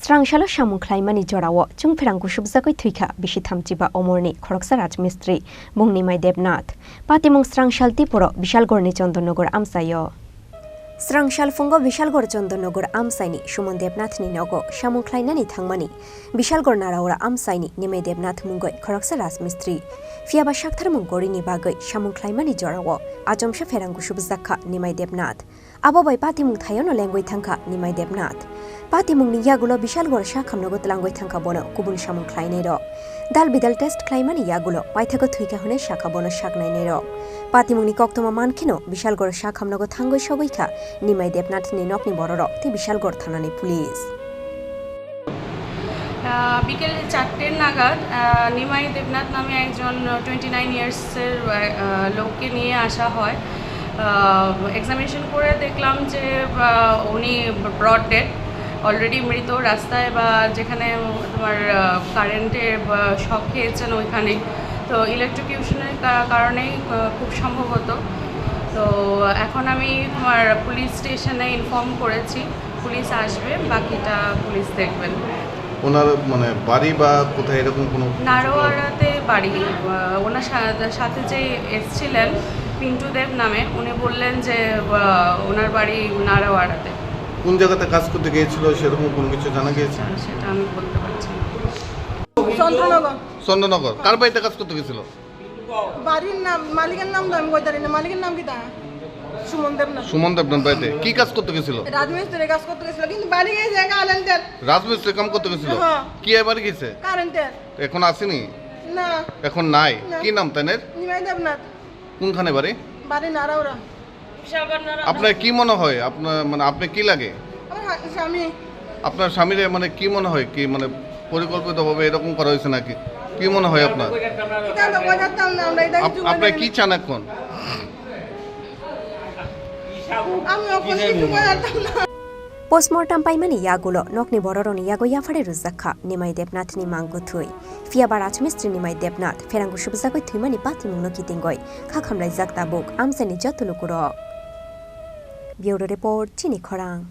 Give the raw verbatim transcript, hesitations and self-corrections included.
Srangsalo samung khlaimani jorao chwngpherang gusubjagwi thwikha bisi thamchiba omorni khoroksa rajmistri bung Nimai Debnath. Patimung srangsal tipuro Bishalgorni Chondonnagar amchaio. Srangsal phungo Bishalgor Chondonnagar amchaini Suman Debnathni nogo samung khlainani thangmani Bishalgor Naraura amchaini Nimai Debnath mungwi khoroksa rajmistri. Phiyaba saktharmung gorini bagwi samung khlaimani jorao achomsa pherang gusubjakha Nimai Debnath. Abo bai patimung thaiono lengwi thangkha Nimai Debnath. Patimungni yagulo Bishalgor sakhamnogo tlangwi thangkha bono kubun samung khlainairok. Dal bidal test khlaimani yagulo paithago thwikha hwnwi sakha bono saknainairok. Patimungni koktwma mankheno Bishalgor sakhamnogo thangwi sogwikha Nimai Debnathni nokni bororok tei Bishalgor thanani police. আহ, বিকেল চারটের নাগাদ, আহ, নিমাই দেবনাথ নামে একজন twenty nine ইয়ার্সের, আহ, লোককে নিয়ে আসা হয়। আহ, এক্সামিনেশন করে দেখলাম যে, আহ, উনি ব্রড ডেড, অলরেডি মৃত। রাস্তায় বা যেখানে তোমার, আহ, কারেন্টে বা শক খেয়েছেন ওইখানে, তো ইলেকট্রোকিউশনের কা-, কারণেই, আহ, খুব সম্ভবত। তো এখন আমি তোমার পুলিশ স্টেশনে ইনফর্ম করেছি। পুলিশ আসবে, বাকিটা পুলিশ দেখবেন। ওনার মানে বাড়ি বা কোথায় এরকম কোনো কিছু? নারোয়াড়াতে বাড়ি। আহ, ওনার সা-, সাথে যে এসছিলেন পিন্টু দেব নামে, উনি বললেন যে, আহ, ওনার বাড়ি নারোয়াড়াতে। কোন জায়গাতে কাজ করতে গিয়েছিল সেরকম কোনো কিছু জানা গিয়েছে? আচ্ছা, সেটা আমি বলতে পারছি না। চন্দ্রনগর। চন্দ্রনগর। কার বাড়িতে কাজ করতে গেছিল? বাড়ির নাম, মালিকের নাম তো আমি কইতারি না। মালিকের নাম কিতা? সুমন দেবনাথ। সুমন দেবনাথ বাড়িতে কি কাজ করতে গেছিল? রাজমিস্ত্রি কাজ করতে গেছিল, কিন্তু বাড়ি গিয়ে জায়গা আলেন দেন। রাজমিস্ত্রি কাম করতে গেছিল? হ্যাঁ। কি এবার গেছে? কারেন্টের। এখন আসেনি? না। এখন নাই? না। কি নাম তানের? নিমাই দেবনাথ। কোনখানে বাড়ি? বাড়ি নারাউরা। আপনার কি মনে হয়? আপনার, মানে, আপনি কি লাগে? আমার হা-, স্বামী। আপনার স্বামীরে, মানে, কি মনে হয়? কি, মানে, পরিকল্পিতভাবে এরকম করা হয়েছে নাকি? কি মনে হয় আপনার? এটা তো বোঝাতাম না আমরা, এটা আপ-, কিছু আপনি মনে কি নেই। চান এখন? আমি এখন কিছু বোঝাতাম না। Postmortem paimani yagulo nokni bororokni yago yaphare rwjakha Nimai Debnathni mang gwthwi. Phiyaba rajmistri Nimai Debnath pherang gusubjagwi thwimani patimungno kitingwi kha khamlaijak tabuk amchaini joto lukurok. Bureau Report, Chini Khorang.